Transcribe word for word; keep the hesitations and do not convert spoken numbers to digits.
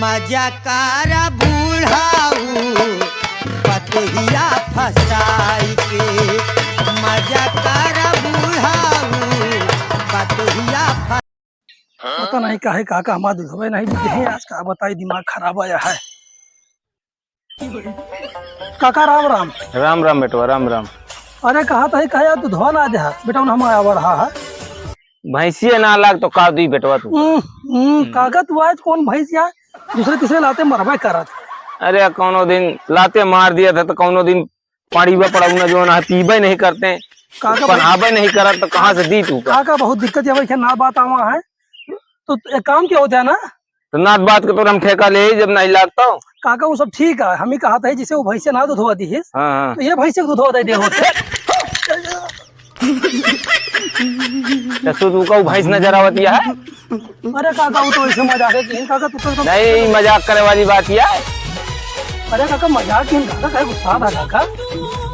मजा कर बूढ़ाऊ पतोहिया फसाई के, मजा कर बूढ़ाऊ पतोहिया फस- पता नहीं काहे काका हमार दूधवे नहीं दीहे, आज का बताई दिमाग खराब आया है। काका राम राम। राम राम बेटवा, राम राम। अरे कहा था, कहा यार दूधवा ना दे बेटा, हम आवा रहा है। भैंसिया ना लाग तो का दी बेटवा तू? हम्म, हम्म, काका तू आज कौन भैंस यार? दूसरे तीसरे लाते मरबे करत। अरे कौनो दिन लाते मार दिया था तो कौनो दिन पाड़ीबा पड़ौना जो ना पीबे नहीं करते, काका बहुत पहनाबे नहीं करत तो कहाँ से दी तू का? काका बहुत दिक्कत है भाई, ना बात आवा है। तो एक काम क्या होता है ना? तो नात बात के तो हम ठेका ले ही जब नहीं लागता। काका वो सब ठीक है, हम ही कहा था जिसे वो भैंसे ना दूधवा दी है। हाँ, हाँ। तो ये भैंसे को दूधवा दे दे होते। तो सु तू का भैंस नजर आवत या है? अरे काका, वो तो ऐसे मजाक है कि काका, तू तो नहीं, मजाक करे वाली बात या है। अरे काका, मजाक ही काका, काहे गुस्सा था काका?